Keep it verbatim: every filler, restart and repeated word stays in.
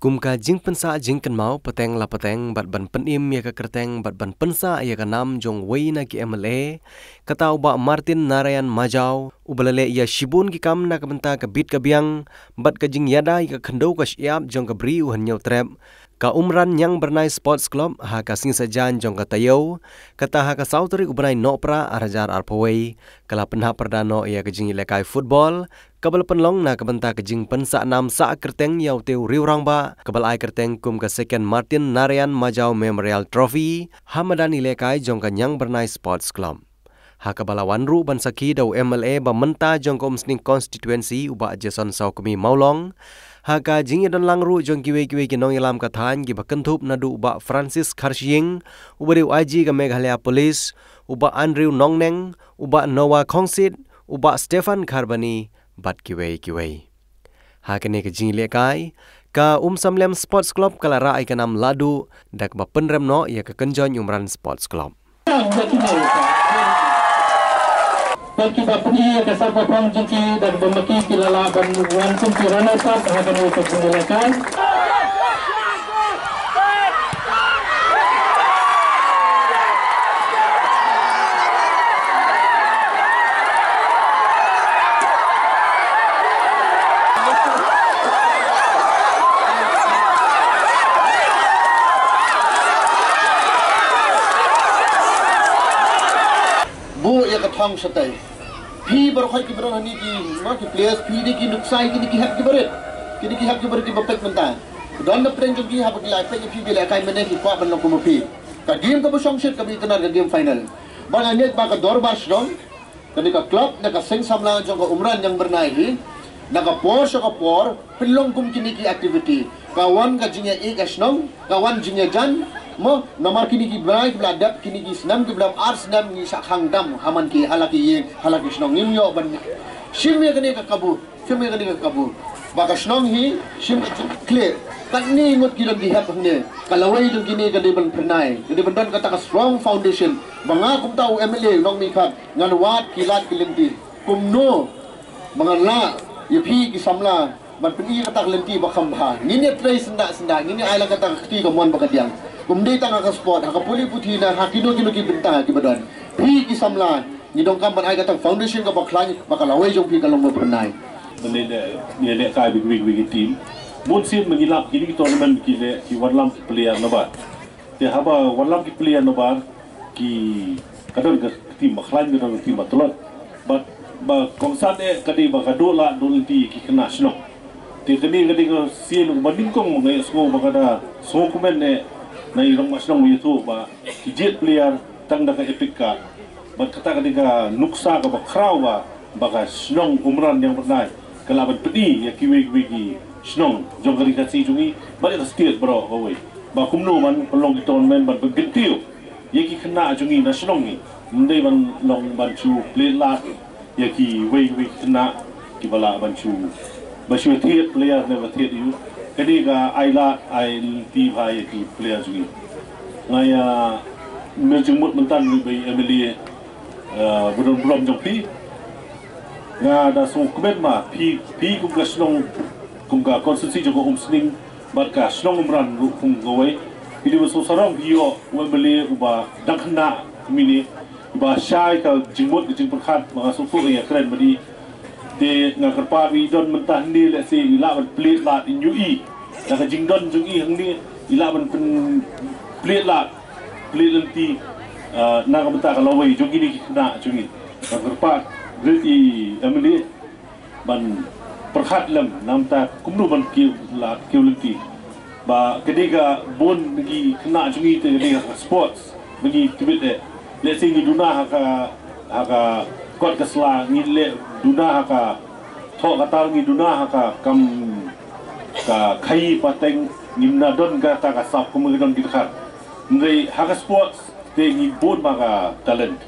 Kum ka jingpynsah jingkynmaw pateng la pateng bad ban pynim ïa ka kyrteng bad ban pynsah ïa ka nam jong uwei na ki M L A, kata u Bah Martin Narayan Majaw, uba la leh ïa shibun ki kam na ka bynta ka bit ka biang bad ka jingïada ïa ka khyndew ka shyiap jong ka Bri u Hynñiewtrep, ka Umran Ñiangbyrnai Sports Club ha ka sngi Saitjaiñ jong ka taïew, kata ha ka saw tarik u bnai Nohprah ar hajar arphew wei, ka la pynhap pyrda noh ïa ka jingïalehkai football kaba la pynlong na ka bynta ka jingpynsah nam sah kyrteng ïa utei u riewrangbah, kaba la ai kyrteng kum ka Second Martin Narayan Majaw Memorial Trophy ha madan ïalehkai jong ka Ñiangbyrnai Sports Club. Ha kaba la wan ruh ban sakhi da u M L A ba mynta jong ka Umsning Constituency, u Bah Jason Sawkmie Mawlong, ha ka jingïadonlang ruh jong kiwei kiwei ki nongïalam ka thaiñ kiba kynthup naduh u Bah Francis Kharshiing, uba dei u I G ka Meghalaya Police, u Bah Andrew Nongneng, u Bah Noah Khongsit, u Bah Stephan Kharbani bad kiwei kiwei. Ha kane ka jingïalehkai, ka Umsamlem Sports Club ka la rah ïa ka nam lahduh da kaba pynrem noh ïa ka Kynjoin Umran Sports Club. Bad kiba pyni ïa ka sap ba phong jong ki da kaba ma ki ki la lah ban wan kum ki runners up ha kane ka jingïalehkai. Buh ïa ka thong shatei. Phi baroh khoit kiba don hangne ki, ma ki players, phi dei ki nuksa ïa kine ki hep kiba rit. Kine ki hep kiba rit kiba peit mynta. Don na pdeng jong ki haba ki la peit ïa phi ba ïalehkai mynne ki kwah ban long kum ma phi. Ka game kaba shongshit kaba itynnad ka game final. Ba nga ngeit ba ka dorbar shnong, kane ka club, na ka seng samla jong ka Umran Ñiangbyrnai hi, na ka por sha ka por, pynlong kum kine ki activity. Ka wan ka jingïaid ka shnong, ka wan jingïajan, mo, namar kine ki bnai kiba la dep, kine ki snem kiba la dep, ar snem ngi shah khang dam ha man ki, ha la ki ïing, ha la ki shnong, ngim ïoh ban shim ïa kane ka kabu, shim ïa kane ka kabu. Ba ka shnong hi shim ka jingkhleh. Katne ngut ki don ki hep hangne. Ka lawei jong kine ka dei ban phyrnai, ka dei ban don kata ka strong foundation. Ba nga kumta u M L A nongmihkhmat, ngan wad ki lad ki lynti. Kumno ba ngan lah ïa phi ki samla ban pyni kata ka lynti ba kham bha. Ngin ïatrei syndah syndah, ngin ïa ai la kata ka kti kamon bad kadiang. Kum dei tang ha ka sport, ha ka pule puthi ne ha kino kino ki bynta kiba don. Phi ki samla, ngi donkam ban ai kata ka foundation kaba khlaiñ ba ka lawei jong phi kan long ba phyrnai. Ban ïaleh, ïalehkai bad kiwei kiwei ki team. Bun sien ba ngi lap kine ki tournament ki leh, ki wallam ki player nabar. Te haba wallam ki player nabar, ki, ka don ka team ba khlaiñ, ka don ka team ba tlot. Bad ba kongsan eh ka dei ba ka duh lad duh lynti ki khynnah shnong. Te kane ka dei ka sien ba nyngkong ba nga ïohsngew ba ka da sngewkmen eh na i rangbah shnong ba ïathuh ba ki jied player tang da ka EPIC card. Bad kata ka dei ka nuksa kaba khraw ba, ba ka shnong Umran Ñiangbyrnai ka lah ban pyni ïa kiwei kiwei ki shnong jong ka ri Khasi jong ngi bad ïa ka state baroh kawei. Ba kumno ban pynlong ki tournament ban pynkyntiew ïa ki khynnah jong ngi na shnong ngi. Ym dei ban long ban shu plie lad ïa kiwei kiwei ki khynnah kiba lah ban shu, ban shu thied player ne ba thied ïa u. Kane ka ai lad ai lynti bha ïa ki player jong ngi. Nga ïa mir jingmut mynta ruh ba i M L A, eh, ba don burom jong phi. Nga da sngewkmen ba phi, phi kum ka shnong, kum ka constituency jong ka Umsning bad ka shnong Umran ruh kum kawei, phi dei ban sngewsarong phi ïoh u M L A uba dang khynnah kumne, uba shai ka jingmut ka jingpyrkhat ba nga sngewthuh ïa kren bad i. Te nga kyrpad ba i don mynta hangne lehse i lah ban plie lad, in ïohi da ka jingdon jong i hangne, i lah ban pyn-, plie lad, plie lynti, ah, na ka bynta ka lawei jong kine ki khynnah jong ngi. Nga kyrpad rit i M L A ban pyrkhat lem na ka bynta kumno ban kiew lad kiew lynti. Ba ka dei ka bun na ki khynnah jong ngi te ka dei ka sports ba ngi tbit eh. Lehse ngi duna ha ka, ha ka kot ka sla, ngi leh duna ha ka thoh ka tar, ngi duna ha ka kam ka khaii pateng, ngim na don kata ka sap kum ki don ki dkhar. Hynrei ha ka sports te ngi bun bha ka talent.